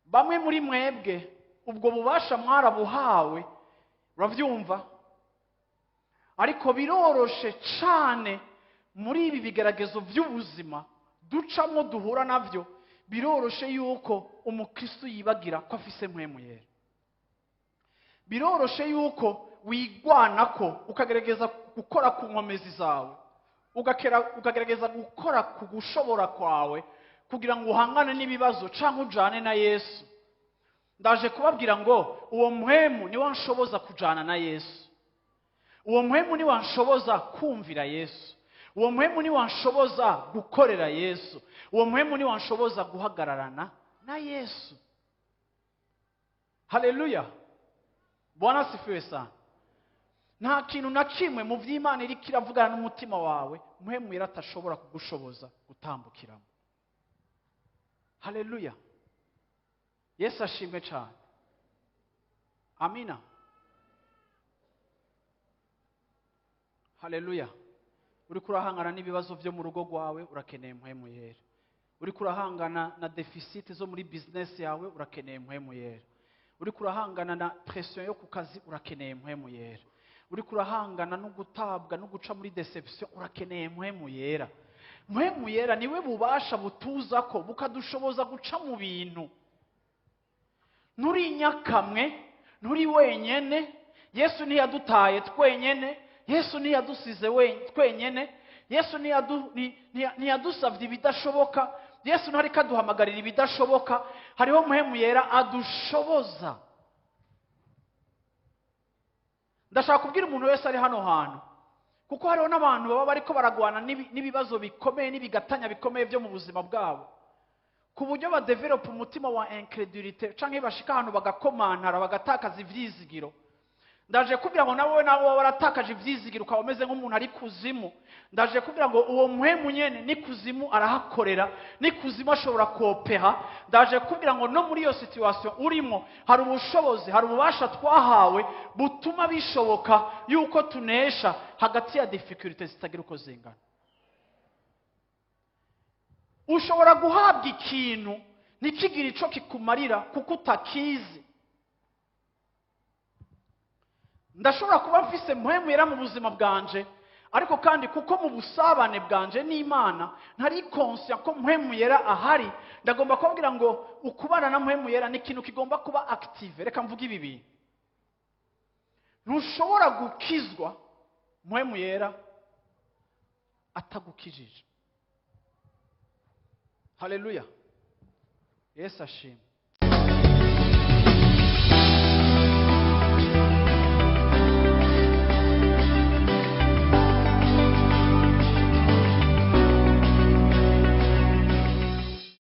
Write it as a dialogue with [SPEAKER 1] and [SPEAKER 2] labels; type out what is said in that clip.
[SPEAKER 1] Bamwe muri mwebwe ubwo bubasha mwarabuhawe, uravyumva, ariko biroroshe cane muri ibi bigeragezo vy'ubuzima ducamwo duhura navyo, biroroshe yuko umukristo yibagira ko afise Mpwemu Yera. Biroroshe yuko wigwanako ukagerageza gukora ku nkomezi zawe, ukagerageza gukora ku gushobora kwawe kugira ngo uhangane n'ibibazo canke ujane na Yesu. Ndaje kubabwira ngo uwo mpwemu niwe anshoboza kujana na Yesu, uwo mpwemu niwe anshoboza kumvira Yesu, uwo mpwemu niwe anshoboza gukorera Yesu, uwo mpwemu niwe anshoboza guhagararana na Yesu. Haleluya, Bwana asifiwe sana. Nta kintu na kimwe mu vy'Imana iriko iravugana n'umutima wawe Mpwemu Yera atashobora kugushoboza gutambukiramo. Haleluya, Yesu ashimwe cyane. Amina. Haleluya. Uriko urahangana n'ibibazo vyo mu rugo rwawe, urakeneye Mpwemu Yera. Uriko urahangana na deficit zo muri business yawe, urakeneye Mpwemu Yera. Uriko urahangana na pression yo ku kazi, urakeneye Mpwemu Yera. Uriko urahangana no gutabwa no guca muri deception, urakeneye Mpwemu Yera. Mpwemu Yera niwe bubasha butuza ko bukadushoboza guca mu bintu. Nturi nyakamwe, nturi wenyene. Yesu ntiyadutaye twenyene, Yesu ntiyadusize twenyene, Yesu ntiyadusavye ibidashoboka, Yesu ntariko aduhamagarira ibidashoboka. Hariho Mpwemu Yera adushoboza. Ndashaka kubwira umuntu wese ari hano hantu, kuko hariho n'abantu baba bariko baragwana n'ibibazo bikomeye n'ibigatanya bikomeye byo mu buzima bwabo, ku buryo badevelopa umutima wa incredulité canke bashika ahantu bagakomantara bagatakaza ivyizigiro. Ndaje kubwira ngo nawe nawe waba waratakaje ivyizigiro ukaba umeze nk'umuntu ari kuzimu, ndaje kubwira ngo uwo mpwemu nyene ni kuzimu arahakorera, ni kuzimu ashobora kopera. Ndaje kubwira ngo no muri iyo situation urimo hari ubushobozi, hari ububasha twahawe butuma bishoboka yuko tunesha hagati ya difficultés zitagira uko zingana. Ushobora guhabwa ikintu ntikigire ico kikumarira kuko utakizi. Ndashobora kuba mfise Mpwemu Yera mu buzima bwanje, ariko kandi kuko mu busabane bwanje n'Imana ntari conscient ko Mpwemu Yera ahari, ndagomba kubabwira ngo ukubana na Mpwemu Yera ni ikintu kigomba kuba active. Reka mvuge ibi bintu. Ntushobora gukizwa Mpwemu Yera atagukijije. Haleluya, Yesu ashimwe.